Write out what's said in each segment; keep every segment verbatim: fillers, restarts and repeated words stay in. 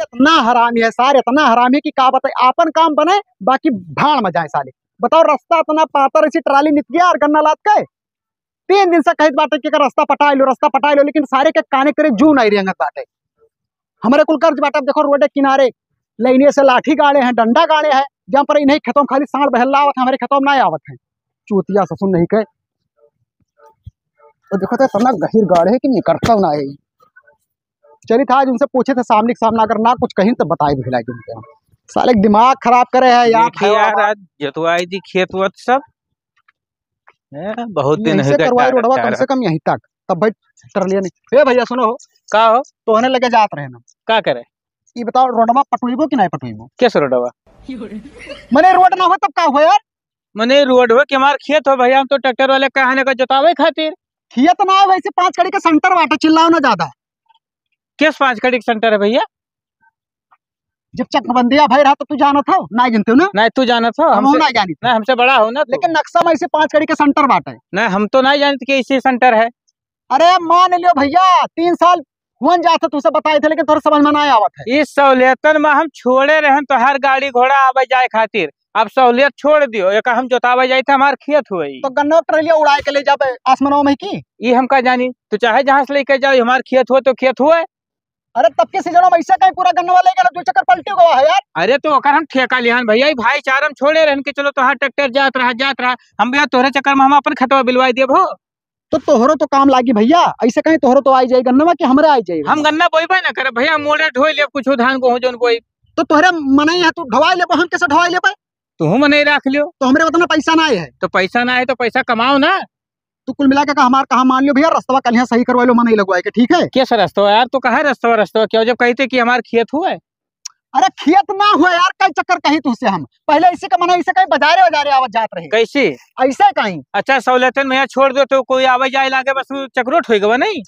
इतना हरामी है सारे, इतना हरामी है कि का बताई। आपन काम बने, बाकी भाड़ में जाए साले। बताओ, रस्ता इतना पातर, ऐसी ट्राली नित गया और गन्ना लाद के। तीन दिन से कहित बाटे कि रस्ता पटाइ लो, रस्ता पटाइ लो, लेकिन सारे के काने करे जू नाहीं रेंगत बाटे। हमरे कुल कर्ज बाटे। अब देखो, रोड के किनारे लाइने से लाठी गाड़े हैं, डंडा गाड़े हैं, जहाँ पर इन्हीं खेतों में खाली सांड बहल्ला आवत है, हमरे खेतों में नाहीं आवत है। चूतिया ससुर नहीं के। तो देखो तो इतना गहिर गाड़े है कि निकरता ना है। चलित है, आज उनसे पूछित है सामने के सामने, अगर ना कुछ कहिन तो बताए भी लागे उनके हम। साले के दिमाग खराब करे है यार, देखिए यार, आज जोतवाई दी खेत वत सब। हैं, बहुत दिन यहीं से करवाई रोडवा कम से कम यहीं तक, तब भाई ट्रलिया नहीं। ए भैया सुनो हो, का हो? तोहने लगे जात रहे ना, का करे? ई बताओ, रोडवा पटुइबो कि नहीं पटुइबो? कैसे रोडवा? मने रोड ना हो तब का हो यार? मने रोड हो कि हमार खेत हो भैया, हम तो ट्रैक्टर वाले कहा ना का जोतावे खातिर। खेत ना हो, वैसे पाँच कड़ी के सेंटर बाटे, चिल्लाओ ना ज्यादा। किस पाँच कड़ी के सेंटर है भैया? जब चकबंदिया भाई रहा तो तू जानत हो, ना जानते हो ना? नहीं, तू जानत हो, हम हमसे ना जानित। नहीं, हमसे बड़ा हो ना तू। लेकिन नक्शा में ऐसे पाँच कड़ी के सेंटर बाटे। नहीं, हम तो नहीं जानते कि ऐसे सेंटर है। अरे मान लियो भैया, तीन साल हुअन जात है, तुझसे बताए थे, लेकिन तोहरे समझ में ना आवत है। इस सहूलियतन में हम छोड़े रहन तो हर गाड़ी घोड़ा आवे जाए खातिर, अब सहूलियत छोड़ दियो, एक हम जोतावे जाए थे, हमार खेत हुए। तो गन्ना ट्रलिया उड़ाए के ले जाबे आसमानवा में की? ई हम का जानी, तू चाहे जहाँ से लेके जाओ, हमार खेत हुए तो खेत हुए। अरे तब के सीजन में ऐसे कहीं पूरा गन्नवा ले गया, दो चक्कर पलटी गवा है यार। अरे तो ओकर हम ठेका लिहन भैया, ई भाईचारा में छोड़े रहन के चलो तोहार ट्रैक्टर जात रहा, जात रहा, हम भैया तोहरे चक्कर में हम अपन खतवा बिलवाई देब हो। तो तोहरो तो काम लागी भैया, ऐसे कहीं तोहरो तो आई जाई गन्नवा कि हमरे आई जाई हम गन्नवा? गन्ना बोइबे ना करे भैया, मोड़े ढोई लेब कुछ धान गेहूं जौन बोई। तो तोहरे मनई है, तू ढोवाई लेबो, हम कैसे ढोवाई लेबे? तू मनई रख लियो। तो हमरे उतना पैसा ना है। तो पैसा ना है तो पैसा कमाओ ना। तू कुल मिला के का हमार कहा मान लियो भैया, रस्तवा कल यहाँ सही करवा लो, मनई लगवाए के, ठीक है? कैसा रस्तवा यार, तू कहा रस्तवा, रस्तवा क्या? जब कहते कि हमार खेत हुआ है। अरे खेत ना हुआ यार, कई चक्कर कही तुझसे हम। पहले इसी का मना, इसे कहीं बाजारे, बाजारे आवत जात रहे। कैसे? ऐसे कहीं। अच्छा, सहूलियतन में यहाँ छोड़ दो तो कोई आवे जाए लागे, बस वो चकरोट होई गवा नहीं।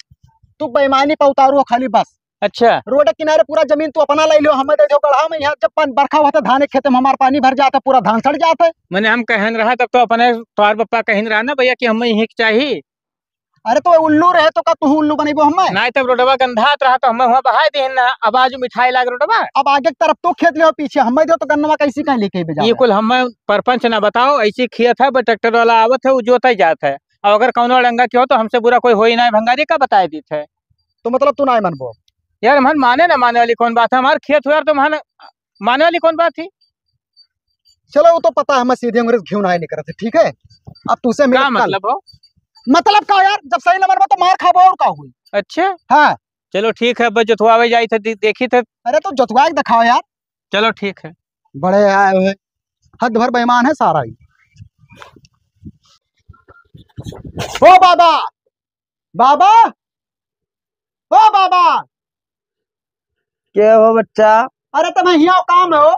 तू बेईमानी पे उतारू हो खाली बस। अच्छा। रोड के किनारे पूरा जमीन तू अपना ले लियो, हमें दे दो गढ़ा में। यहाँ जब पान बरखा होता, धान के खेत में हमार पानी भर जाता, पूरा धान सड़ जाता। मैंने हम कहन रहा तब तो अपने तोहार पप्पा कहन रहा ना भैया कि हमें यहीं के चाहिए। अरे तो उल्लू रहे तो का तू उल्लू बनेबो हमें? नहीं तब रोडवा गंधात रहा तो हमें हुआ बहाय देहन ना, अब आज मिठाई लाग रोडवा। अब आगे के तरफ तू खेत ले हो, पीछे हमें दो तो गन्नवा कैसी कहीं लेके भी ये जावे? कुल हमें परपंच ना बताओ, ऐसी खेत है, बस ट्रैक्टर वाला आवत है, वो जोता ही जात है। और अगर कौनो अड़ंगा के हो तो हमसे बुरा कोई हो ही ना, भंगारी का बताए दीत है। तो मतलब तू ना मनबो? यार, हम माने ना माने वाली कौन बात है? हमार खेत हो यार, तो हम माने वाली कौन बात थी? चलो, वो तो पता है, मैं सीधे अंग्रेज घिउ ना निकलत है, ठीक है? अब तुझसे मेरा का कल। मतलब हो? मतलब का यार, जब सही न मनबो तो मार खाबो और का हुई? अच्छा। हाँ। चलो ठीक है, अब जोतवावे जाई थे, दे-, देखी थे। अरे तो जोतवा के दिखाओ यार। चलो ठीक है। बड़े आए हुए, हद भर बेईमान है सारा ही। ओ बाबा, बाबा, ओ बाबा। के हो बच्चा? अरे तुम्हें हियाँ काम है हो।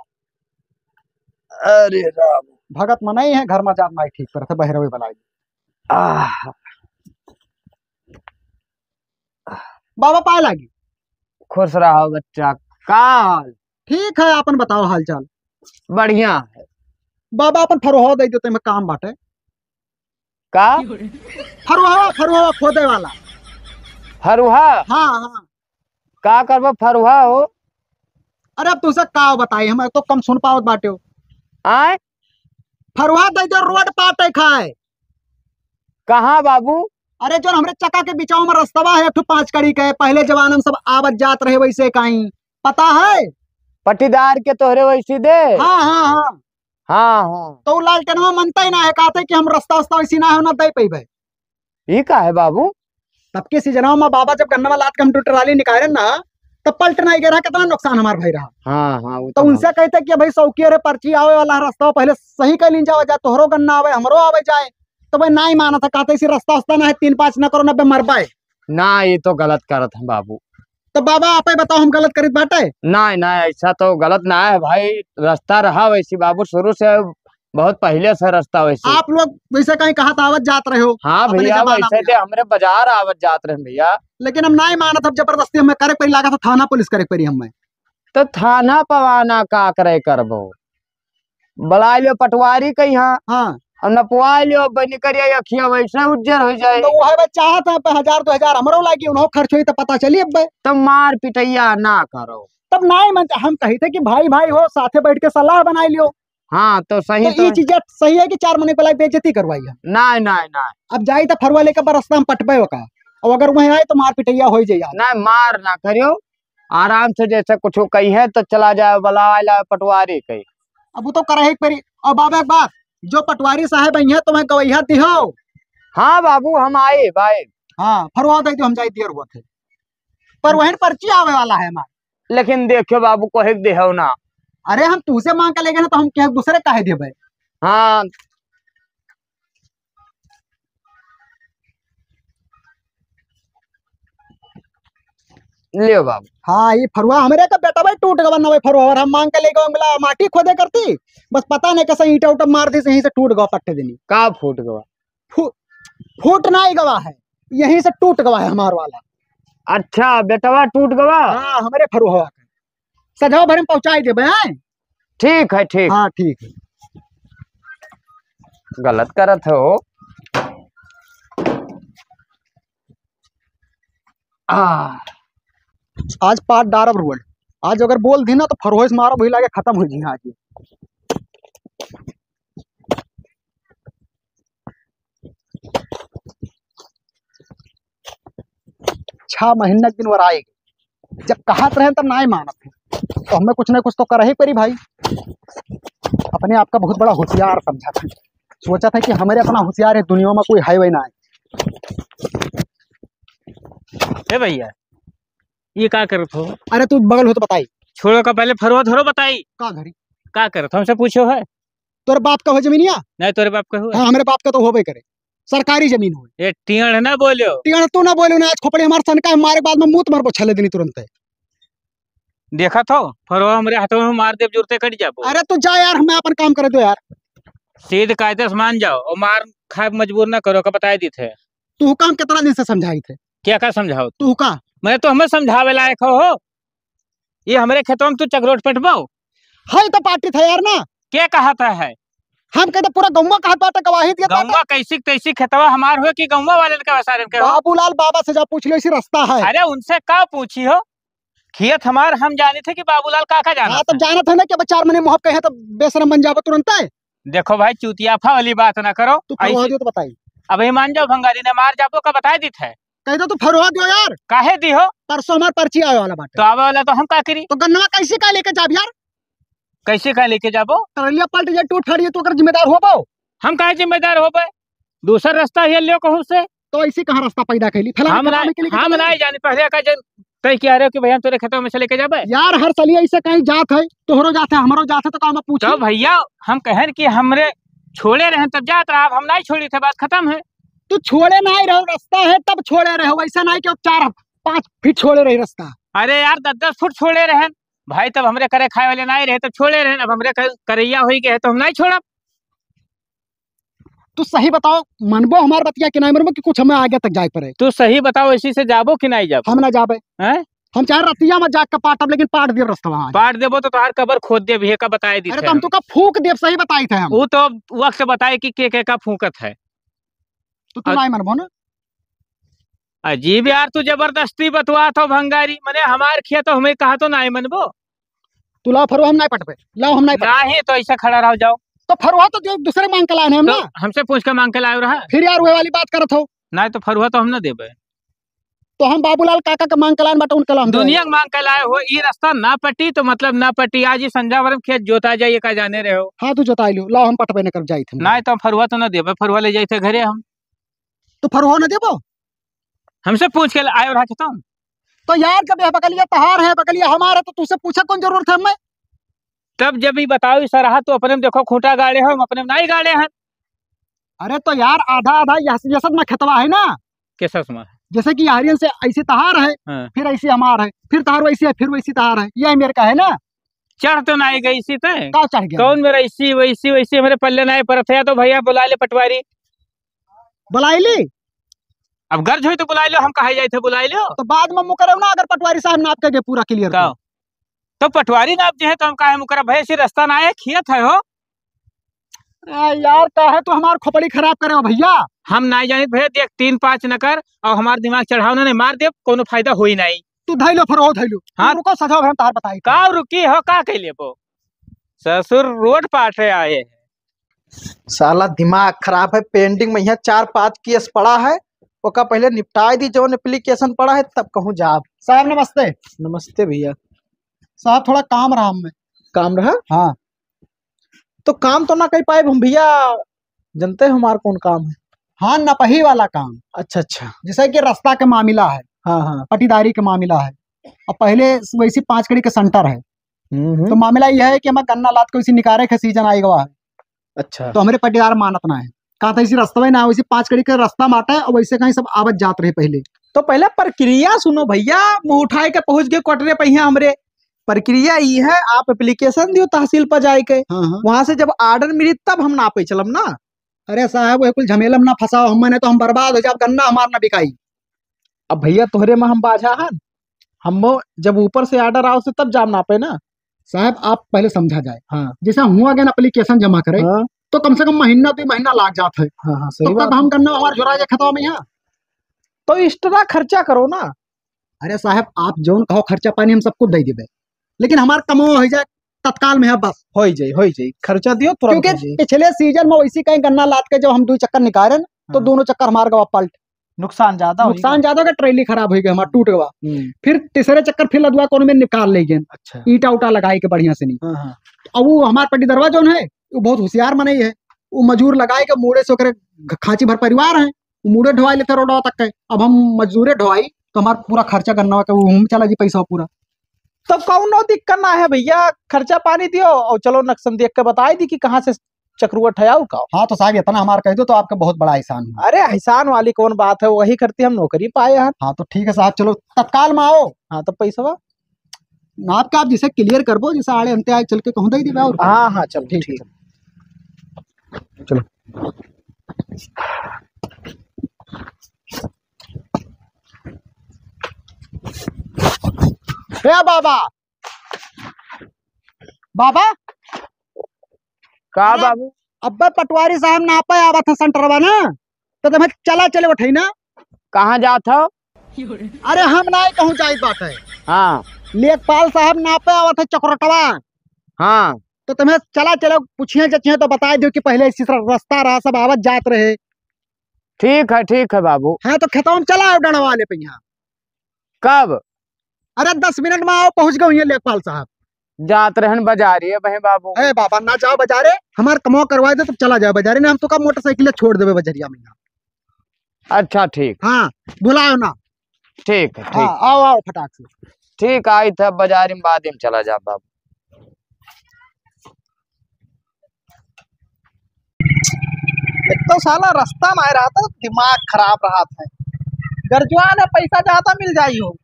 अरे राम। भगत मनई है, घर में जात नाई ठीक पर थे, बहरवे बनाई। आह। बाबा पाए लागी। खुश रहो बच्चा। का हाल? ठीक है, आपन बताओ हाल चाल। बढ़िया है। बाबा आपन फरोहा दे देते में काम बाटे। का? फरुहवा, फरुहवा खोदे वाला। फरुहा? हाँ, हाँ। का करबो फरुहा हो? अरे अब तुझसे का बताई, हम तो कम सुन पावत बाटे हो। आय? फरुहा दे दो, रोड पाटे खाए। कहाँ बाबू? अरे जो हमरे चका के बिचाव में रस्तवा है, एक ठो पाँच कड़ी के, पहले जमाना में सब आवत जात रहे वैसे काई, पता है? पट्टीदार के तोहरे वैसी दे? हाँ, हाँ, हाँ। हाँ, हाँ। तो उ लालटेनवा मनता ही ना है, कहते कि हम रस्ता उस्ता वैसी ना हो ना दे पैबे। ई का है बाबू? तब के सीजनवा में बाबा जब गन्नवा लाद के हम टू ट्राली निकाले ना, तब पलट नहीं गए रहा, कितना नुकसान हमार भाई रहा। हाँ, हाँ, वो तो तो उनसे बात। कहते कि भाई सौकी रे पर्ची आवे वाला है, रस्ता पहले सही कर लीन जावे जाए, तोहरो गन्ना आवे, हमरो आवे जाए। तो भाई नहीं माना था, कहते इसी रस्ता उस्ता ना है, तीन पाँच ना करो, नब्बे मरबे। ना, ये तो गलत करत हैं बाबू। तो बाबा, आपे बताओ, हम गलत करित बाटे? नहीं, नहीं, ऐसा तो गलत ना है भाई, रास्ता रहा वैसी बाबू, शुरू से बहुत पहले से रास्ता वैसी। आप लोग वैसे कहीं कहा था, आवत जात रहे हो हाँ अपने भैया, जमाना वैसे में। थे हमरे बाजार आवत जात रहे भैया। लेकिन हम नहीं मानत, अब जबरदस्ती हमें करे पड़ी, लागा था थाना पुलिस करे पड़ी हमें। तो थाना पवाना का करे करबो? बुलाए लियो पटवारी के यहाँ। हाँ। और नपवाए लियो, अब निकरिया अखिया वैसे उज्जर हो जाए। तो वो है भाई, चाहत है पे हजार दो हजार हमरो लागी, उन्हों खर्च होई तो पता चली अब भाई। तो मार पिटैया ना करो। तब नाहीं मन, हम कही थे कि भाई भाई हो, साथे बैठ के सलाह बनाई लियो। हाँ, तो सही तो तो ये है। चीज सही है कि चार मने पहले बेइज्जती करवाई है। नाहीं, नाहीं, नाहीं। अब जाई तो फरुआ लेके बरसता हम पटबे का, और अगर वहीं आए तो मार पिटैया हो ही जाए। नाहीं, मार ना करियो, आराम से जैसे कुछ कही है तो चला जाए, बुला ला पटवारी कही। अब वो तो करे ही परी। और बाबा एक बात, जो पटवारी साहब आई है तुम्हें गवैया दिहो। हाँ बाबू, हम आए भाई। हाँ, फरुआ दे दो, हम जाए दियर हुआ थे, पर वहीं पर्ची आवे वाला है हमार। लेकिन देखियो बाबू, कोहे के देहो ना। अरे, हम तुझसे मांग के ले गए ना, तो हम क्या दूसरे काहे देबे? हाँ। लियो बाबू। हाँ, ये फरुआ हमरे का बेटा भाई टूट गवा, नवे फरुआ, और हम मांग के ले गए, मिला माटी खोदे करती, बस पता नहीं कैसे ईंटा उटा मार दी, यहीं से टूट गवा पट्टे देनी। का फूट गवा? फू-, फूट नाहीं गवा है, यहीं से टूट गवा है हमार वाला। अच्छा, बेटवा टूट गवा? हाँ, हमरे फरुआ का। सजवा भरे में पहुँचाई देबे, हैं? ठीक है, ठीक। हाँ, ठीक है। गलत करत हो। आ। आज पाट डारब रुअल। आज अगर बोल दी ना तो फरहोइस मारब, वही लागे खतम हो जी आज। छह महीना के दिन वर आए, जब कहत रहे तब नाहीं मानत है, तो हमें कुछ ना कुछ तो कर ही पड़ी भाई। अपने आप का बहुत बड़ा होशियार समझा था, सोचा था कि हमारे इतना होशियार है दुनिया में कोई है वही ना है। ए भैया, ये का करत हो? अरे तू बगल हो तो बताई। छोड़ो का पहले फरवा धरो बताई। का घरी? का करत हो? हमसे पूछो है। तोरे बाप का हो जमीनिया? नहीं, तोरे बाप का हो। हाँ, हमरे बाप का तो होबे करे, सरकारी जमीन हो। ये टियण ना बोलो। टियण तू ना बोलो ना, आज खोपड़ी हमार सनका है, मारे के बाद में मुंह तुम्हारे पोछा ले देनी तुरंत है। देखा थो, फरवा हमरे हाथों में मार देब, जुरते कट जाबो। अरे तू जा यार, हमें अपन काम करे दो यार। सीध कायदे से मान जाओ और मार खाए मजबूर ना करो, का बताए दी थे। तू काम कितना दिन से समझाई थे? क्या का समझाओ? तू का? मैं तो हमें समझावे लायक हो, हो? ये हमरे खेतवा में तू चकरोट पटबो? है तो पार्टी था यार ना। के कहा था है? हम कहते पूरा गौवा कहत बाटे, गवाही दिया बाटे। गौवा कैसी तैसी खेतवा हमार हो कि गौवा वाले के सारे के हो? बाबूलाल बाबा से जा पूछ लो, इसी रास्ता है। अरे उनसे का पूछी हो? खेत हमार हम जानी थे कि बाबूलाल का का जाना हाँ, तो था? जानत है ना कि अब चार महीने मुहब कहे तो बेशरम बन जाबो तुरंत है। देखो भाई, चूतियाफा वाली बात ना करो। तू फरवा ऐसी दियो तो बताई। अबे मान जाओ, भंगारी ने मार जाबो का बताए दी थे। कह दो तू फरवा दियो यार। काहे दी हो? परसों हमार पर्ची आवे वाला बाटे। तो आवे वाला तो हम का करी? तो गन्नवा कैसे का लेके जाब यार? कैसे का लेके जाबो? ट्रलिया पलट जाए, टूट फाट जाए, तो ओकर जिम्मेदार होबो? हम काहे जिम्मेदार होबे? दूसर रास्ता ये लियो कहूँ से। तो ऐसी कहाँ रास्ता पैदा कैली? फलाना हम खेतवा ना, में के लेके हम चले ना गए? जाने, पहले का जन तय किया रहे हो कि भैया तोरे खेतवा में से लेके जाबे? यार हर सलिया ऐसे कहीं जात है, तोहरो जात है, हमरो जात है, तो का हम पूछी? तो भैया हम कहन कि हमरे छोड़े रहे तब जात रहा, अब हम नहीं छोड़ी थे, बात खत्म है। तू छोड़े नहीं रहो, रास्ता है तब छोड़े रहो, वैसा नहीं कि अब चार पाँच फीट छोड़े रहे रास्ता। अरे यार दस दस फुट छोड़े रहे भाई, तब हमरे करे खाए वाले नहीं रहे तब छोड़े रहे, अब हमरे कर-, करैया हो गए तो हम नहीं छोड़ब। तू सही बताओ, मनबो हमार बतिया कि नहीं मनबो कि कुछ हमें आगे तक जाए पड़े? तू सही बताओ, इसी से जाबो कि नहीं जाबो? हम ना जाबे। हैं? हम चाहे रतिया में जाके पाटब, लेकिन पाट देब रस्तवा आज। पाट देबो तो तोहार कबर खोद देब, ये का बताए दी अरे थे तो हम हम। तो का फूंक देब, सही बताई थे हम। वो तो वक्त बताए कि के, के का फूंकत है। तो तू अब नहीं मनबो ना? अजीब यार, तू जबरदस्ती बतवात हो भंगारी, मने हमार खेत हमें कहा तो नहीं मनबो। तू लाओ फरुआ, हम नहीं पटबे, लाओ हम नहीं पटबे। नहीं तो ऐसा खड़ा रहो, जाओ। तो फरुआ तो दे-, दूसरे मांग के लाए हैं हम तो ना। हमसे पूछ के मांग के लाए रहा। फिर यार वही वाली बात करत हो। नहीं तो फरुआ तो हम ना देबे। तो हम बाबूलाल काका के मांग के लाए बाटे, उनके ला हम दुनिया देबे। के मांग के लाए हो, ये रास्ता ना पटी तो मतलब ना पटी। आज ही संझा भर में खेत जोता जाइए का जाने रहे हो। हाँ, तू जोताई लो, लाओ हम पटबे न कर जाई थे। नहीं तो फरुआ तो ना देबे, फरुआ ले जाई थे घरे हम। तो फरुआ ना देबो? हमसे पूछ के आए रहा कि तुम। तो यार, जब यह बगलिया तहार है, बगलिया हमार है, तो तुझसे पूछा कौन जरूरत है हमें? तब जब ही बताओ, ई सरहा तो अपने में देखो खूंटा गाड़े हो, हम अपने में नहीं गाड़े हैं। अरे तो यार, आधा आधा यह, यह सब ना खेतवा है ना? के सस में? जैसे कि यारियन से ऐसे तहार है, हाँ। फिर ऐसे हमार है, फिर तहार वैसे है, फिर वैसे तहार है, यह मेरे का है ना? चढ़ तो नहीं गई इसी ते? का चढ़ गया? कौन मेरा इसी वैसी वैसी हमारे पल्ले नहीं परत है, या तो भैया बुला ले पटवारी। बुलाई ली? अब गर्ज होई तो बुलाई लो, हम कहे जाए थे बुलाई लो। तो बाद में मुकरब ना, अगर पटवारी साहब नाप के पूरा clear का? कर। तो पटवारी नाप जे है तो हम काहे मुकरब? भाई, ऐसी रास्ता ना है, खेत है हो। अरे यार, काहे तू हमार खोपड़ी खराब करे हो भैया? हम नहीं जानित भैया, देख, तीन पाँच न कर और हमार दिमाग चढ़ाओ ना, नहीं मार देब, कोनो फायदा होई नहीं। तू धइ लो, फिर वो धइ लो। हाँ। रुको, सजवा भरम तहार बताई। का रुकी हो, का कह लेबो? ससुर रोड पाटे आए हैं। साला दिमाग खराब है, pending में यहाँ चार पाँच case पड़ा है, ओका पहले निपटाए दी, जौन application पड़ा है, तब कहूँ जाब। साहब नमस्ते। नमस्ते भैया। साहब थोड़ा काम रहा हमें। काम रहा? हाँ। तो काम तो ना कर पाए हम भैया, जनते हो हमार कौन काम है? हाँ, नपही वाला काम। अच्छा, अच्छा। जैसे कि रास्ता के मामला है, हाँ, हाँ। पटीदारी के मामला है, अब पहले वैसे पाँच कड़ी के center है, हम्म, हम्म। तो मामला यह है कि हमार गन्ना लात के वैसे निकारे के season आए गवा है। अच्छा। तो हमरे पटीदार मानत ना है, कहा था इसी रास्ते में ना, वैसे पाँच कड़ी के रास्ता माटा है और वैसे कहीं सब आवत जात रहे पहले। तो पहले प्रक्रिया सुनो भैया, मुँह उठाए के पहुँच गए कोटरे पे यहाँ हमरे। प्रक्रिया ई है, आप application दियो तहसील पर जाए के, हाँ, हाँ। वहाँ से जब order मिली तब हम नापे चलब ना। अरे साहब, वह कुल झमेला में ना फंसाओ, हम मने तो हम बर्बाद हो जाब, गन्ना हमार ना बिकाई। अब भैया तोहरे में हम बाझा हन, हम जब ऊपर से order आओ से तब जाब नापे ना। साहब आप पहले समझा जाए, हाँ। जैसे हुआ गया ना application जमा करे, हाँ। तो कम से कम महीना दो महीना लाग जात है। हाँ, हाँ, सही तब तक बात हम है। गन्ना हमार झुरा जाए खेतवा में यहाँ। तो extra खर्चा करो ना। अरे साहब, आप जौन कहो खर्चा पानी हम सब कुछ दे देबे, लेकिन हमार कमो हो जाए तत्काल में, है बस। हो जाए, हो जाए, खर्चा दियो तुरंत क्योंकि हो जाए। पिछले season में वैसी कहीं गन्ना लाद के जब हम दो चक्कर निकाले न, तो हाँ। दोनों चक्कर हमार गवा पलट। नुकसान ज्यादा हो नुकसान गया। ज्यादा हो गया, ट्रैली खराब हो गया, हमार टूट गवा। हम्म। फिर तीसरे चक्कर फिर लदवा कोनो में निकाल ले गए। अच्छा। ईटा उटा लगाए के बढ़िया से नहीं। हाँ, हाँ। अब वो हमार पटीदरवा जौन है, वो बहुत होशियार मनई है, वो मजूर लगाए के मूड़े से ओकरे घ-, खांची भर परिवार है, वो मूड़े ढोवाई लेते रोडवा तक के। अब हम मजदूरे ढोवाई तो हमार पूरा खर्चा गन्ना के वो हम चला जी पैसा पूरा। तो कौनो दिक्कत ना है भैया, खर्चा पानी दियो और चलो नक्शा देख के बताई दी कि कहाँ से चक्रुआ ठयाऊ का। हाँ तो साहब इतना हमार कह दो तो आपका बहुत बड़ा एहसान हुआ। अरे एहसान वाली कौन बात है, वही करती हम नौकरी पाए हैं। हाँ तो ठीक है साहब, चलो तत्काल में आओ। हाँ तो पैसवा ना आपका आप जैसे clear करबो, जैसे आड़े अंते आए चल के कहूँ दे देबे और हाँ, हाँ, चलो, ठीक, ठीक। चलो। ए बाबा, बाबा, का अरे, बाबू? अब्बे पटवारी साहब नापे आवत है सेंटरवा ना, तो तुम्हें चला चले उठे ना। कहाँ जात हो? अरे हम ना कहूँ जाइत बात है। हाँ। लेखपाल साहब नापे आवत है चकरोटवा। हाँ। तो तुम्हें चला चलो पूछिए जचिए तो बताए दो कि पहले इसी तरह रास्ता रहा, सब आवत जात रहे। ठीक है, ठीक है बाबू। हाँ तो खेतवा में चला आओ डंडवा ले पे यहाँ। कब? अरे दस मिनट में आओ, पहुँच गए हुए लेखपाल साहब। जात रहन बाजारे बहे बाबू। ए बाबा ना जाओ बाजारे, हमार कमवा करवा दे तब चला जाओ बाजारे, ना हम तो का मोटरसाइकिल छोड़ देबे बजरिया में। अच्छा ठीक। हाँ, भुलाओ ना। ठीक है, हाँ, ठीक। आओ, आओ फटाक से। ठीक, आई था बाजार में, बाद में चला जा बाबू। एक तो साला रास्ता में आए रहा था, दिमाग खराब रहा था। गरजुआ ने पैसा ज्यादा मिल जाई हो।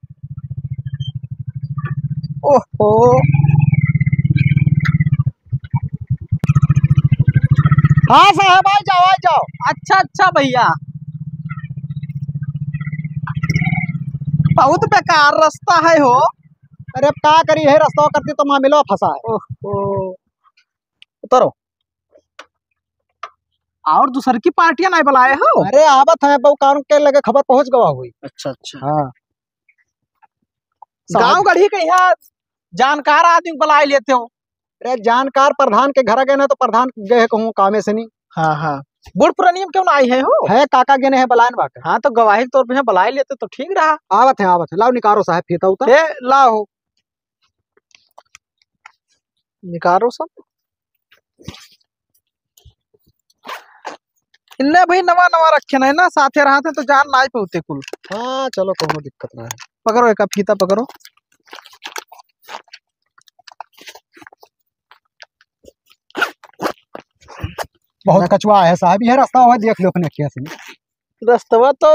ओहो। हाँ साहब, आ जाओ, आ जाओ। अच्छा, अच्छा भैया, बहुत बेकार रास्ता है हो। अरे अब का करी, है रास्ता करती तो मामला फंसा है। ओहो, उतरो। और दूसर की पार्टियां नहीं बुलाए हो? अरे आवत है, बहु कानून के लगे खबर पहुंच गवा हुई। अच्छा, अच्छा। हाँ। गांव गढ़ी के यहाँ जानकार आदमी बुलाए लेते हो। अरे जानकार प्रधान के घर गए ना तो प्रधान गए कहूँ कामे से नहीं। हाँ, हाँ। बूढ़ पुरानिया में क्यों ना आई है हो? है काका गए हैं बलायन बाटे। हाँ, तो गवाही के तौर पे यहाँ बुलाए लेते तो ठीक रहा। आवत है, आवत है। लाओ निकारो साहब फीता उता। ए, लाओ। निकारो सब। इन्ने भाई नवा नवा रखे नहीं ना, साथे रहते तो जान ना ही पौते कुल। हाँ, चलो, कोनो दिक्कत ना है। पकड़ो एक फीता पकड़ो। बहुत कचवा है साहब, यह रास्ता हुआ देख लो अपने अखिया से। रस्तवा तो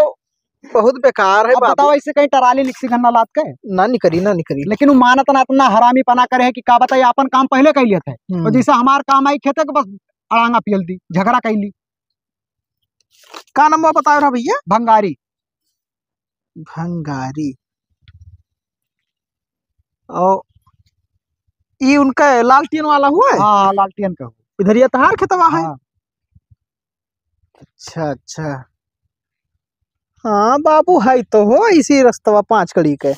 बहुत बेकार है अब बाबू। बताओ, ऐसे कहीं टराली निकसी गन्ना लाद के? ना निकरी, ना निकरी। लेकिन वो मानत ना, इतना हरामी पना करे है कि का बताई, आपन काम पहले कर लेते हैं। हम्म। और जैसे हमार काम आई खेते के बस अड़ांगा पियल दी, झगड़ा कर ली। का नंबर बताओ रहा भैया? भंगारी। भंगारी। और ई उनका लालटेन वाला हुआ है? हाँ, हाँ, लालटेन का हुआ। इधर ये तहार खेतवा है? हाँ। अच्छा, अच्छा। हाँ बाबू, है तो हो इसी रस्तवा पाँच कड़ी के।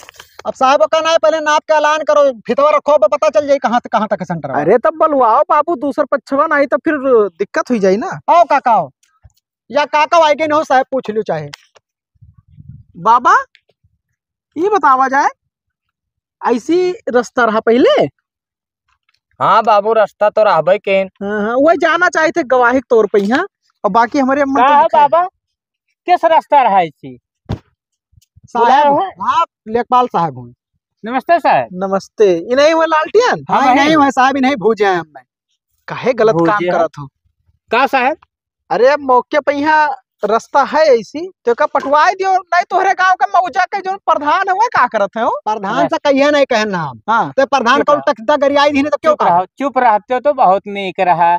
अब साहब का ना है, पहले नाप के ऐलान करो, फितवा रखो, अब पता चल जाई कहाँ से कहाँ तक है सेंटर। अरे तब बलवाओ बाबू, दूसर पक्षवा नाही तो फिर दिक्कत हुई जाई ना। आओ काका, आओ। या काका आइगे न हो साहब, पूछ लियो चाहे। बाबा, ई बतावा जाए, ऐसी रस्ता रहा पहिले? हाँ बाबू, रस्ता तो रहबे केन। हाँ, हाँ, वही जाना चाहित है गवाही के तौर पे यहाँ, और बाकी हमरे मन का तो है लिखा है। बाबा, किस रस्ता रहा ऐसी? साहब, बुलाए हो? आप लेखपाल साहब हुए। नमस्ते साहब। नमस्ते। ई नहीं हुए लालटियन? हाँ, हाँ, ई नहीं। नहीं हुए साहब, ई नहीं भूजे हैं हमने। काहे गलत भूजे काम हैं? करत हो? का साहब? अरे, मौके पे यहाँ रस्ता है ऐसी, तो का पटवाई दियो, नहीं तोहरे गांव का मौजा के जौन प्रधान है, वो का करत है हो? प्रधान से कहिए नहीं कहे नाम। हाँ। तो प्रधान चुप का रहो। उल्टा सीधा गरियाई दीने तो क्यों चुप कहा? रहो, चुप रहते तो बहुत नीक रहा।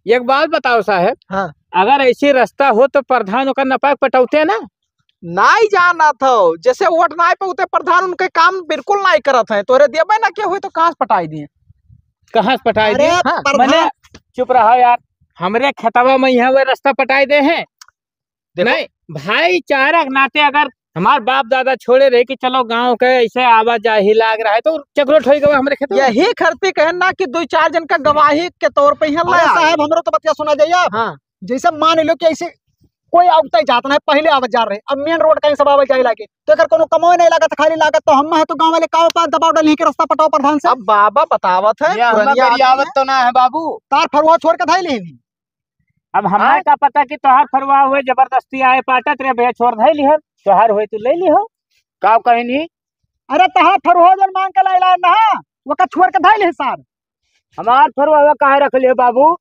एक बात बताओ साहब, हाँ। अगर ऐसी रस्ता हो तो प्रधान ओकर नपाक पटौते ना? नाई जानत हो, जैसे वोट नाई पे उते प्रधान उनके काम बिल्कुल नाई करत है, तोरे देबे ना के हुई तो कहाँ से पटाई दिए? कहाँ से पटाई अरे दिए? हाँ, प्रधान मने चुप रहो यार, हमरे खेतवा में यहाँ वो रस्ता पटाई दे हैं। देखो। नहीं, भाईचारा के नाते अगर हमार बाप दादा छोड़े रहे कि चलो गांव के ऐसे आवाजाही लाग रहा है तो चकरोट होई गवा हमरे खेतवा। यही खरती कहन ना कि दो चार जन का गवाही के तौर पे यहाँ अरे लाया। साहब, हमरो तो बतिया सुना जाइए आप। हाँ। जैसे मान लो कि ऐसे कोई आवता ही जात ना है, पहले आवत जा रहे, अब मेन रोड कहीं सब आवत जाए लागे, तो एकर कोनो कमो नहीं लागत, खाली लागत तो हम है, तो गांव वाले का पास दबाव डाली के रस्ता पटाओ प्रधान से। अब बाबा बतावत है, ये हमें पुरनिया आदमी गरियावत है। तो ना है बाबू। तार फरुआ छोड़ के धाई लेनी। अब हमें हाँ? का पता कि तोहार फरुआ हुए, जबरदस्ती आए पाटत रे भैया, छोड़ धाई लिहन, तोहार हुए तू ले लिहो। का कहनी? अरे तोहार फरुआ जन मांग के लाइला ना, वो का छोड़ के धाई ले सार। हमार फरुआ काहे रख लियो बाबू?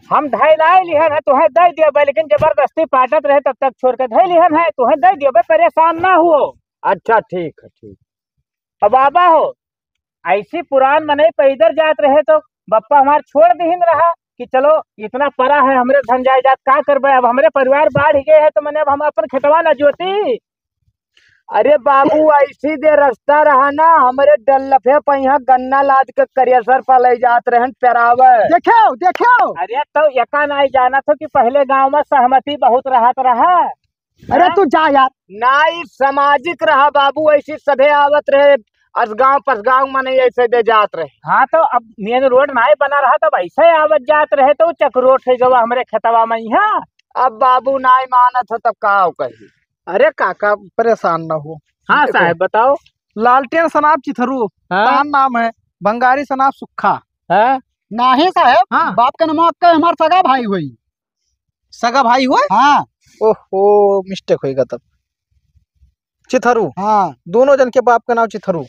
हम धाई लाए लिहन है, तोहे दे देबे, लेकिन जबरदस्ती पाटत रहे तब तक छोड़ के धाई लिहन है, तोहे दे देबे, परेशान ना हुओ। अच्छा, ठीक है, ठीक। अब बाबा हो, ऐसी पुरान मनई पैदल जात रहे तो बप्पा हमार छोड़ दिहिन रहा कि चलो इतना परा है हमरे धन जायदाद, का करबे, अब हमरे परिवार बाढ़ गए है तो मने अब हम अपन खेतवा ना जोती। अरे बाबू, ऐसी दे रस्ता रहा ना, हमरे डल्लफे पे यहाँ गन्ना लाद के करेसर पर ले जात रहन पेरावे। देखो, देखो। अरे तो एका नाई जानत हो कि पहले गांव में सहमति बहुत रहत रहा। अरे हाँ? तू जा यार। नाई सामाजिक रहा बाबू, ऐसी सभे आवत रहे, असगांव पसगांव मनई ऐसे दे जात रहे। हाँ तो अब मेन रोड नाई बना रहा तब ऐसे आवत जात रहे तो चकरोट है गवा हमरे खेतवा में यहाँ। अब बाबू नाई मानत हो तब का कही? अरे काका, परेशान ना हो। हाँ देखो, साहब, बताओ। लालटेन सनाब चिथरू, हाँ? तान नाम है, भंगारी सनाब सुक्खा। हाँ? नाही साहब, हाँ। बाप का नाम आपका हमार सगा भाई होई। सगा भाई होई? हाँ। ओहो, mistake होइगा तब। चिथरू। हाँ। दोनों जन के बाप का नाम चिथरू।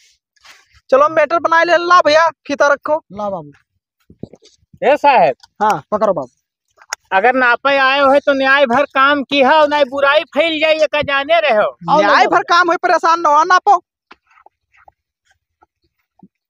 चलो, matter बनाए ले, ला भैया, फीता रखो। ला बाबू। ए साहब। हाँ। पकड़ो बाबू। अगर नापे आए हो तो न्याय भर काम किहा, नहीं बुराई फैल जाई, एका जाने रहो। न्याय भर काम होई, परेशान न हो, नापो।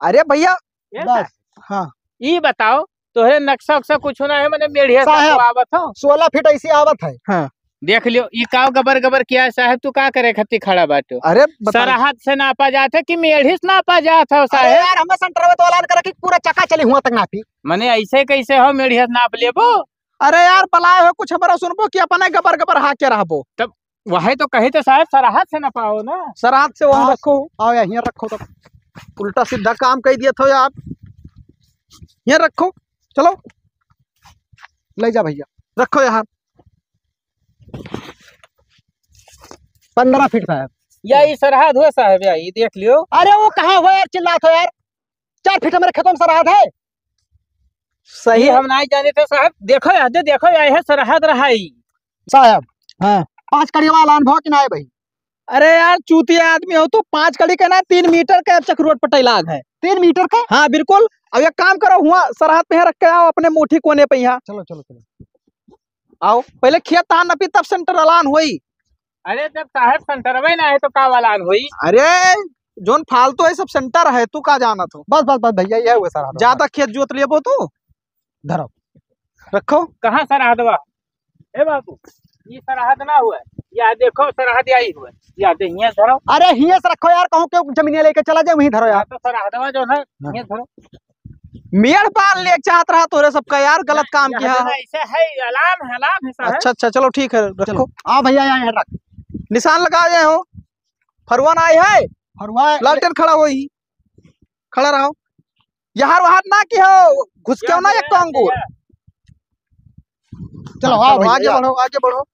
अरे भैया, ए बस। साहब, हाँ। ई बताओ, तोहरे नक्शा उक्शा कुछ ना है, मने मेढ़िया साहब, साहब आवत हो? सोलह फीट ऐसी आवत है। हाँ। देख लियो, ई का गबर गबर किया है साहब, तू का करे खातिर खड़ा बाटो? अरे बताओ। सरहद से नापा जात है कि मेढ़ी से नापा जात है अरे साहब? यार, हमें सेंटर में तो ऐलान करे कि पूरा चक्का चली हुआ तक नापी। मने ऐसे कैसे हो, मेढ़िया से नाप लेबो? अरे यार, बलाए हो कुछ हमारा सुनबो कि अपने गबर गबर हाँ के रहबो? तब वही तो कही थे साहब, सरहद से ना पाओ ना। सरहद से वहाँ हाँ। रखो। आओ यार, यहाँ रखो तब। उल्टा सीधा काम कह दिया था यार। यहाँ रखो, चलो, ले जा भैया, रखो यहाँ। पन्द्रह फीट साहब। या ई सरहद हुआ साहब, या ई देख लियो। अरे वो कहाँ हुआ यार, चिल्लात हो यार, चार फीट हमारे खेतों में सरहद है। सही ये है। हम नहीं जाने थे साहब, देखो यार, दे देखो यार, यह सरहद रहा ही। साहब, हाँ। पाँच कड़ी वाला अनुभव कि ना है भाई? अरे यार, चूतिया आदमी हो तो पाँच कड़ी के ना, तीन मीटर के अब चकरोट पटैलाग है। तीन मीटर के? हाँ, बिल्कुल। अब एक काम करो, हुआ सरहद पे यहाँ रख के आओ, अपने मुट्ठी कोने पे यहाँ। चलो, चलो, चलो। आओ, पहले खेत तान नपी, तब सेंटर अलान होई। अरे, जब साहब सेंटरवे ना है तो का वालान होई? अरे, जोन फालतू है सब सेंटर है, तू का जानत हो? बस, बस, बस भैया, यह हुआ सरहद। ज्यादा खेत जोत लेबो तू। धरो, रखो। कहाँ सरहदवा? ए बाबू, ये सरहद ना हुआ, या देखो सरहद आई हुआ, या दे हियाँ धरो। अरे हियाँ से रखो यार, कहूँ के जमीनिया लेके चला जाए, वहीं धरो यार। हाँ, तो सरहदवा जो है, हाँ। हियाँ धरो। मेड़ पार ले चाहत रहा तोरे सबका यार, गलत काम किया। ऐसे है, अलान है, अलान है साहब। अच्छा, अच्छा, चलो ठीक है, रखो। चलो, आओ भैया, यहाँ रख। निशान लगा जाए हो, फरुआ ना आए है। फरुआ लालटेन खड़ा होई, खड़ा रहो। यार वहार ना की हो, घुस के ना एक अंगुर। चलो, आओ चलो, भैया, आगे आओ। बढ़ो, आगे बढ़ो।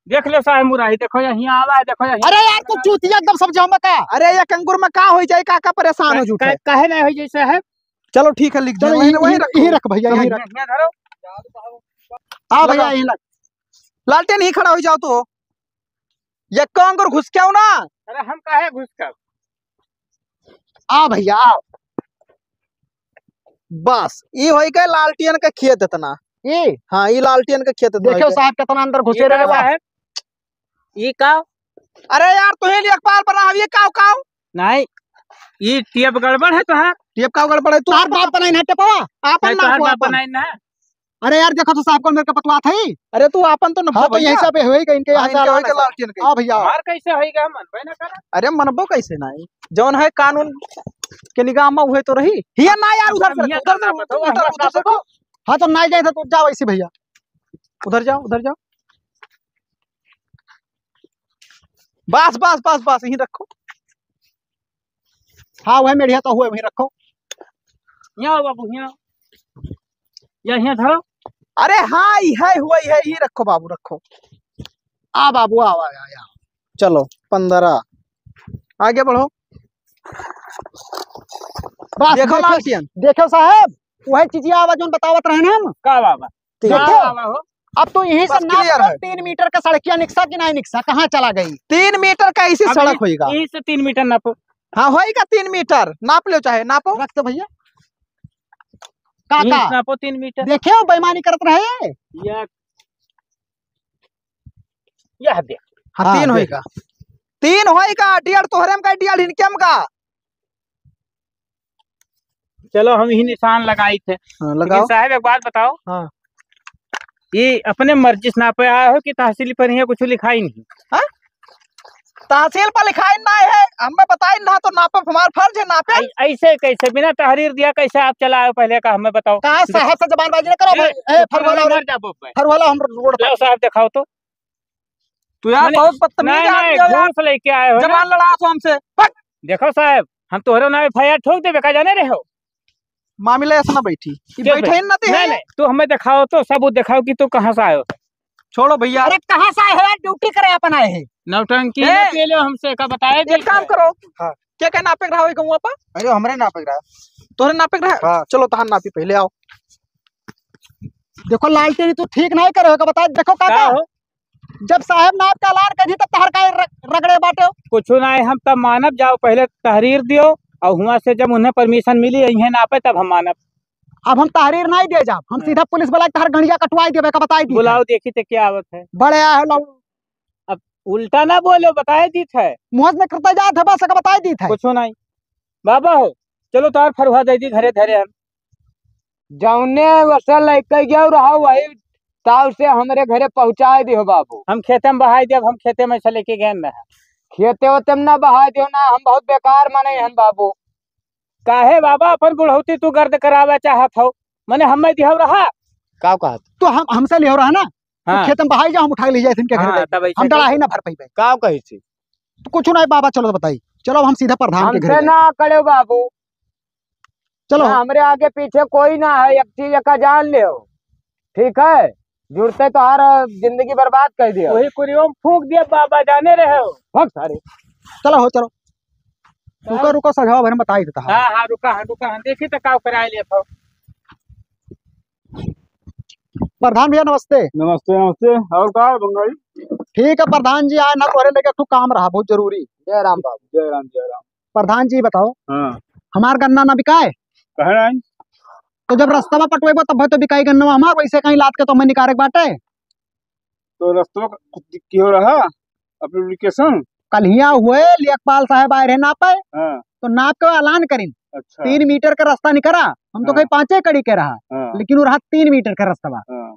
देख ले साहेब मुराही, देखो यहीं आवा है, देखो यहीं। अरे यार, तू चूतिया एकदम सब जाम का। अरे एक अंगुर में का होई जाई, का, का परेशान हो का-, झूठे? का-, काहे नहीं होई जाई साहेब? चलो ठीक है, लिख दे, चलो, वहीं, यहीं, वहीं यहीं, रखो। यहीं रख भैया, चलो, यहीं रख। यहीं धरो। आओ भैया, लगाओ। यहीं रख। लालटेन ही खड़ा हो जाओ तो। ये अंगुर घुस के आओ ना। अरे हम काहे घुस के आओ? आ भैया, आओ। बस, ई होई के लालटियन के खेत इतना। ई? हाँ, ई लालटियन के खेत इतना देखियो होई के। साहब, कितना अंदर घुसे ई रहे का बा। साहब? ई का? अरे यार, तू ही लेखपाल बना, अब ये काव, काव? नहीं, ई टेप गड़बड़ है तोहार। टेप काव गड़बड़ है? तू तोहार बाप बनाई ना टेपवा? आपन नहीं, ना तोहार को बाप आपन। बनाई ना। अरे यार, देखो तो साहब कौन मेरे के पतवा था ही। अरे तू आपन तो नब्बो हाँ, तो यही भैया। सब है, होई गई इनके हाँ, यहाँ से इनके आला होई ना के सब। लालटेन के। हाँ भैया। हमार कैसे होई गया, हम मनबे ना करा। अरे मनबो कैसे नहीं? जौन है कानून के निगाह में उहे तो रही। हिया ना यार, उधर से, हम हिया उधर से, ना बताओ, उधर, हम उधर से। बताओ। हाँ, तो ना जाए तो जाओ ऐसे भैया। उधर जाओ, उधर जाओ। बस, बस, बस, बस, यहीं रखो। हाँ, वह मेढ़िया तो हुए, वहीं रखो। यहाँ आओ बाबू, यहाँ आओ। या यहाँ धरो। अरे हाँ, ई है, हुआ ही है, यहीं रखो बाबू, रखो। आ बाबू, आओ, आओ, आओ, आओ। चलो, पन्द्रह। आगे बढ़ो। बस, देखो देखो, लालटेन। देखो साहब, वही चीजिया आवा जोन बतावत रहे ना हम। का बाबा? तीन। देखो, का बाबा हो? अब तो यहीं से बस नाप clear लो, है। तीन मीटर का सड़किया निकसा कि नहीं निकसा, कहाँ चला गई? तीन मीटर का ऐसी अब सड़क यहीं, होइगा। यहीं से तीन मीटर नापो। हाँ, होइगा तीन मीटर, नाप लो चाहे, नापो। रख दो भैया। काका, यहीं से नापो तीन मीटर। देखे हो, बेईमानी करत रहे। या, यह देख। हाँ, हाँ, तीन देख। होइगा। तीन होइगा, डेढ़ तोहरे में का, डेढ़ इनके में का। चलो, हम ही निशान लगाई थे। हाँ, लेकिन लगाओ। साहब, एक बात बताओ। हाँ। ये अपने मर्जी से नापे आए हो कि तहसील पर यहाँ कुछ लिखाई नहीं? हाँ? तहसील पर लिखाई ना है, हमें बताई ना तो नापे, हमार फर्ज है नापे। ऐ-, ऐसे कैसे, बिना तहरीर दिया कैसे आप चलाए हो पहले का, हमें बताओ। कहाँ साहब से जबानबाजी ना करो भाई। ए, ए, फरवाला, मर जा, बोल भाई। फरवाला, हम रोड पे। लाओ साहब, दिखाओ तो। तू यार मने, बहुत बदतमीज नहीं, आदमी नहीं, हो यार। घूस लेके आए हो ना। जबान लड़ा तो हमसे। हट। देखो साहब, हम तोहरे नाम FIR ठोक देबे का, जाने रहे हो? मामला ऐसा ना बैठी। ये के बैठे बैठ-, ही ना ते नहीं, हैं। नहीं, तू हमें दिखाओ तो, सबूत दिखाओ कि तू कहाँ से आयो। छोड़ो भैया। अरे कहाँ से आए हो यार, ड्यूटी करे अपन आए हैं। नौटंकी ए! ना पेलो हमसे, का बताए एक काम करो। हाँ। क्या क्या नापे रहा है गौवा पर? अरे हमरे नापे रहा। तोहरे नापे रहा? हाँ। चलो तहार नापी पहले आओ। देखो लालटेन, तू ठीक नहीं करे हो, का बताए, देखो का काका। हो? जब साहेब नाप का ऐलान करी तब तहर काहे र-, रगड़े बाटे हो? कुछ नाहीं, हम तब मानब, जाओ पहले तहरीर दियो और हुआँ से जब उन्हें permission मिली, इन्हें नापे तब हम मानब। अब हम तहरीर नाहीं दे जाब, हम हाँ। सीधा पुलिस बुला के तहर गंड़िया कटवाई देबे का बताई दी। बुलाओ देखी ते क्या आवत है। बड़े आए हो लौड़ू। अब उल्टा ना बोलो, बताए दीत है। मुँह से निकरते जात है बस, का बताई दीत है। कुछ नाहीं। बाबा हो, चलो तोहर फरुहा दे दी घरे धरे हम। जौने वैसे लइके गयो रहो, वही ताव से हमरे घरे पहुँचाए दिहो बाबू। हम खेते में बहाए दियो, हम खेते में से लेके गए ना। खेते ओते में ना बहाए दियो ना, हम बहुत बेकार मनई हन बाबू। काहे बाबा अपन बुढ़ौती तू गर्द करावे चाहत हो? मने हमें दिहो रहा? का कहत? तो हम, हमसे लिहो रहा ना? हाँ। तो खेत में बहाई जाओ, हम उठा के ले जाए इनके घर हाँ, ले। तब ऐसे हम डरा ही ना भर पइबे। का कही थी? तो कुछ नाहीं बाबा, चलो तो बताई। चलो अब हम सीधा प्रधान के घर हमसे जाए। ना करे बाबू। चलो। ना, हमरे आगे पीछे कोई ना है, एक चीज का जान लेव, ठीक है? जुड़ते तोहार जिंदगी बर्बाद कर दिया। वही कुरियो में फूंक दिया बाबा, जाने रहे हो। भाग सारे। चलो हो, चलो। रुको, रुको, सजाओ, भरे में बताई देता है। हाँ, हाँ, रुका, हाँ, रुका, हाँ, देखी तो का कराए ले तो। प्रधान भैया नमस्ते। नमस्ते, नमस्ते। और का है बंगाली? ठीक है प्रधान जी, आए ना तोहरे लेके एक ठो काम रहा बहुत जरूरी। जय राम बाबू, जय राम, जय राम। प्रधान जी बताओ, हाँ। हमार गन्ना ना बिकाए? कहे नहीं। तो जब रस्तवा पटवेबो तब तो बिकाई गन्ना हमार, वैसे कहीं लाद के तो हमें निकारे के बाटे। तो रस्तवा क-, कुछ दिक्की हो रहा? Application? कल हिया हुए लेखपाल साहब आए रहे नापे, हाँ। तो नाप के ऐलान करिन, अच्छा। तीन मीटर का रास्ता निकरा, हम तो हाँ। कहीं पाँचे कड़ी के रहा, हाँ। लेकिन वो रहा तीन मीटर का रास्ता बा। हाँ।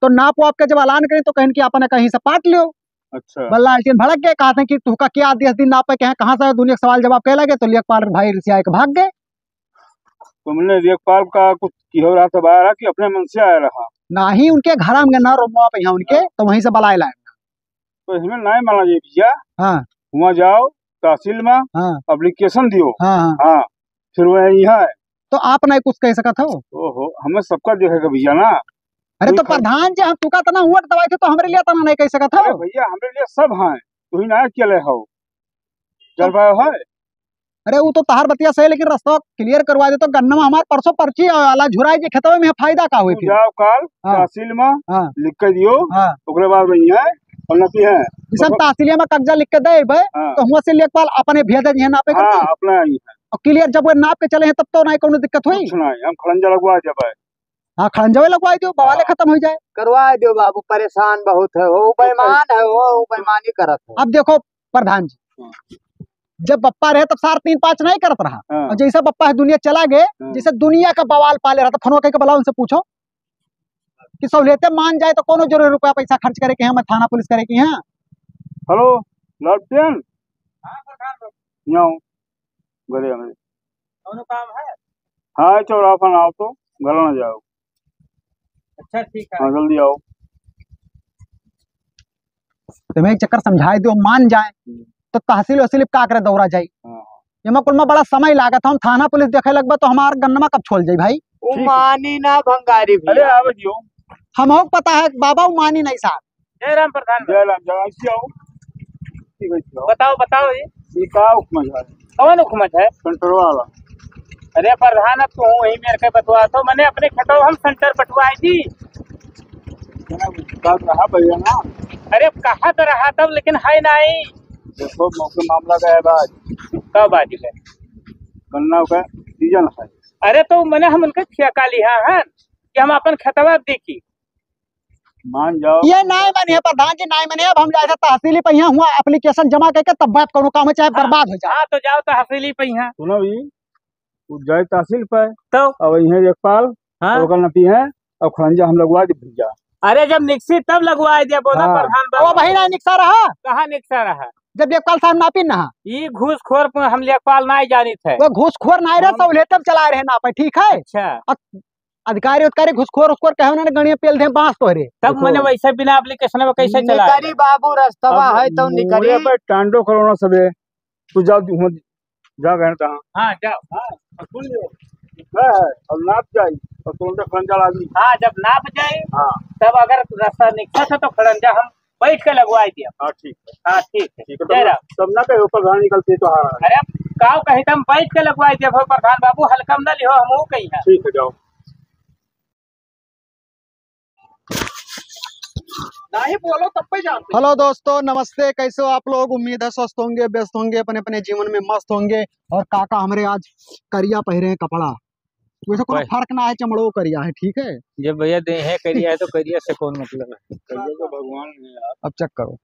तो नाप वाप के जब ऐलान करिन तो कहिन कि आपने कहीं से पाट लियो। अच्छा। बल्ला लालटेन भड़क गए, कहते हैं कि तुहका क्या दिया दिन नापे के हैं, कहाँ से दुनिया के सवाल जवाब कहे लगे, तो लेखपाल भाई रिसिया के भाग गए। तुमने लेखपाल का कुछ किहो रहा था बाहर कि अपने मन से आया रहा? नाही, उनके घर में गन्ना रोमवा पे यहाँ उनके, हाँ। तो वहीं से बलाए लाए। तो इसमें नहीं माना ये भैया। हाँ। वहाँ जाओ, तहसील मा हाँ। Application दियो। हाँ, हाँ। हाँ, फिर वह यहाँ है। तो आप नहीं कुछ कह सकत हो? ओहो, हमें सबका देखेगा भैया ना। अरे कोई तो खर्च प्रधान जी, हम तुका तना वोट दवाई थे तो हमरे लिए तना नहीं कह सकत हो? अरे भैया, हमरे लिए सब हैं, तू ही ना अकेले हो। चल पायो है? अरे वो तो तहार बतिया सही, लेकिन रस्ता clear करवा दे तो गन्ना मा हमार परसों पर्ची आवे वाला, झुराई जे खेतवे में फायदा का होई तू फिर? जाओ काल हाँ। तहसील मा हाँ। लिख के दियो, हाँ। ओकरे बाद वही है, और नती है। जैसे हम तहसीलिया मा कब्जा लिख के दे बे, हाँ। तो हुआ से लेखपाल अपने भेजे जी है नापे हाँ, करके। अपना ही है। और clear जब वो नाप के चले हैं तब तो नहीं कोनो दिक्कत हुई। कुछ नहीं, हम खड़ंजा लगवा देबे। हाँ, खड़ंजवे लगवाई दियो, बवाले हाँ। खत्म हो जाए। करवाई दियो बाबू, परेशान बहुत है, वो बेईमान है, वो, वो बेईमानी करत है। अब देखो प्रधान जी, हाँ। जब बप्पा रहे तब सार तीन पाँच नहीं करत रहा, हाँ। और जैसे बप्पा है दुनिया चला गए, हाँ। जैसे दुनिया का बवाल पाले रहा, तो फोनवा कह के बुलाओ, उनसे पूछो कि सहूलियतें मान जाए तो कोनो जरूरी रुपया पैसा खर्च करे के हैं, मैं थाना पुलिस करे के हैं। हेलो, लालटेन? हाँ, प्रधान बाबू। यहाँ आओ, घरे हमें। कौनो काम है? हाँ, चौराहा पर आओ तो, घर ना जाओ। अच्छा, ठीक है। हाँ, जल्दी आओ। तुम्हें एक चक्कर समझाए दो, मान जाए, हम्म। तो तहसील वसील का करे दौरा जाई? हाँ। ये मैं कुल में बड़ा समय लागत, हम थाना पुलिस देखे लगबा तो हमार गन्नमा कब छोल जाई भाई? वो ठीक है। मानी ना भंगारी भैया। अरे, आवे दियो। हम हो पता है बाबा, वो मानी नहीं साहब। जय राम प्रधान। जय राम, जय राम, ऐसे आओ। ठीक है, ऐसे आओ। बताओ, बताओ जी। ये का हुक्म है? कौन हुक्म है? सेंटर वाला। अरे प्रधान, अब तू वही मेरे के बतवा तो, मैंने अपने खेतों हम सेंटर बटवाए जी। कब रहा भैया ना? अरे कहा तो रहा तब, लेकिन है नहीं। देखो, मौके मामला गया बात। कब बात है? गन्ना का सीजन है। अरे तो मैंने हम उनके ठेका लिया है कि हम अपन खेतवा देखी। मान जाओ। ये नाय माने प्रधान जी, नाय माने। अब हम जाए तहसीली पे यहाँ हुआ application जमा करके तब बात कोनो काम है, चाहे हाँ। बर्बाद हो जाए। हाँ, तो जाओ तहसीली पे यहाँ। सुनो भी, वो जाए तहसील पे, तो? अब यहाँ लेखपाल, हाँ। ओकर नती है, अब खड़ंजा हम लगवा दे भैया। अरे जब निकसी तब लगवा दे, बोला हाँ। प्रधान बाबू। वो वही ना निकसा रहा। कहाँ निकसा रहा? जब लेखपाल साहब नापी ना। ये घूसखोर को हम लेखपाल ना जानित है। वो घूसखोर ना रहे, हम सहूलियत चला रहे ना पे, ठीक है? अच्छा। अब अधिकारी उधिकारी घुसखोर उसखोर कहे उन्होंने गणिया पेल दे बांस तोहरे। तब देखो। मने वैसे बिना application में कैसे चला निकरी है? बाबू, रस्तवा अब है तो निकरी। मुड़े पे टांडो करो ना सबे। तू जाओ, तू हो, जा गए तहाँ। हाँ, जाओ। हाँ, सुन लियो। है, है, अब नाप जाई, और कौन सा खंजर आदमी। हाँ, जब नाप जाई, हाँ। तब अगर रास्ता निकसा था तो खड़ंजा हम बैठ के लगवाई दिया। हाँ, ठीक है। हाँ, ठीक है। ठीक है, जय तब ना, राम। तब ना कहो प्रधान निकलते तो हाँ। अरे, अब काव कही तम बैठ के लगवाई दिया हो प्रधान बाबू, हल्का में ना लिहो, हम वो कही है। ठीक है, जाओ। नहीं बोलो तब पे जाते। Hello दोस्तों, नमस्ते, कैसे हो आप लोग? उम्मीद है स्वस्थ होंगे, व्यस्त होंगे, अपने अपने जीवन में मस्त होंगे। और काका हमरे आज करिया पहिरे हैं कपड़ा, वैसे कोनो भाई। फर्क ना है, चमड़ो करिया है, ठीक है? जब भैया देहे करिया है तो करिया से कौन मतलब है? करिया तो भगवान है यार। अब check करो,